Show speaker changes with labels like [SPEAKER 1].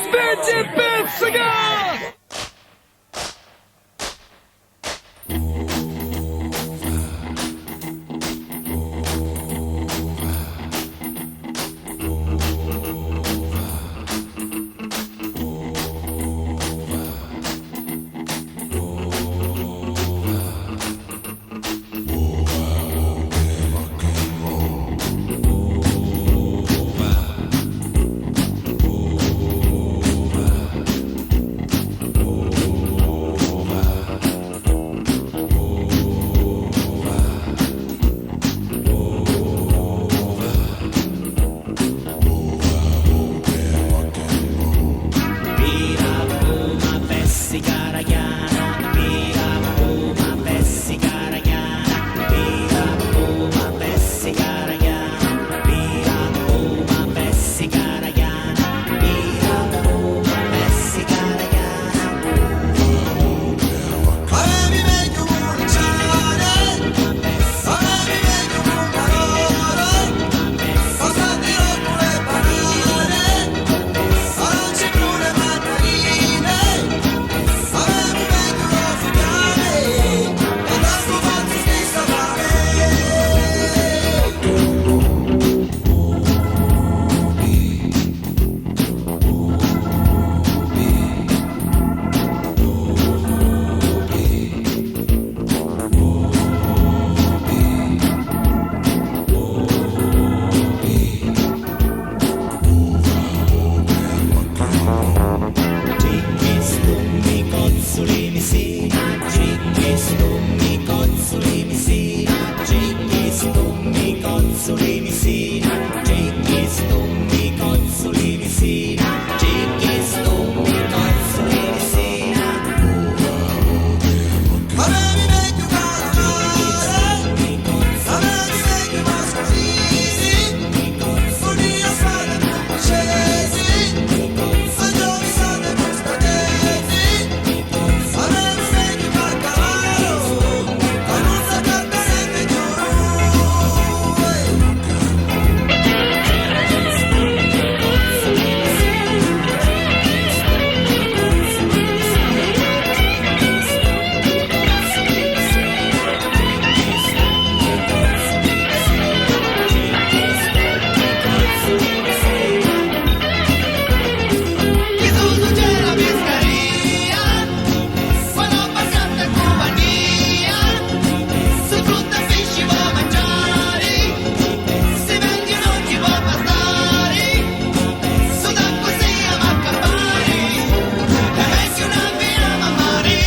[SPEAKER 1] Specie pizzica!
[SPEAKER 2] Avevi meglio cominciare, avevi meglio comparare, cosa dirò con le banane, arance brune mandarine, avevi meglio profittare, e da sto pazzo stessa fare. Avevi meglio parlare, avevi meglio mascherine, follia strada francesi, angioli sane moscatesi, avevi meglio baccalaro, ma non sa cantare meglio.
[SPEAKER 3] Jesús c'era pescaria, quando passate in compagnia, su frutta e pesci può mangiare, se meglio non ci può bastare, su d'acqua si ama a campare, e meglio non abbiamo a mare.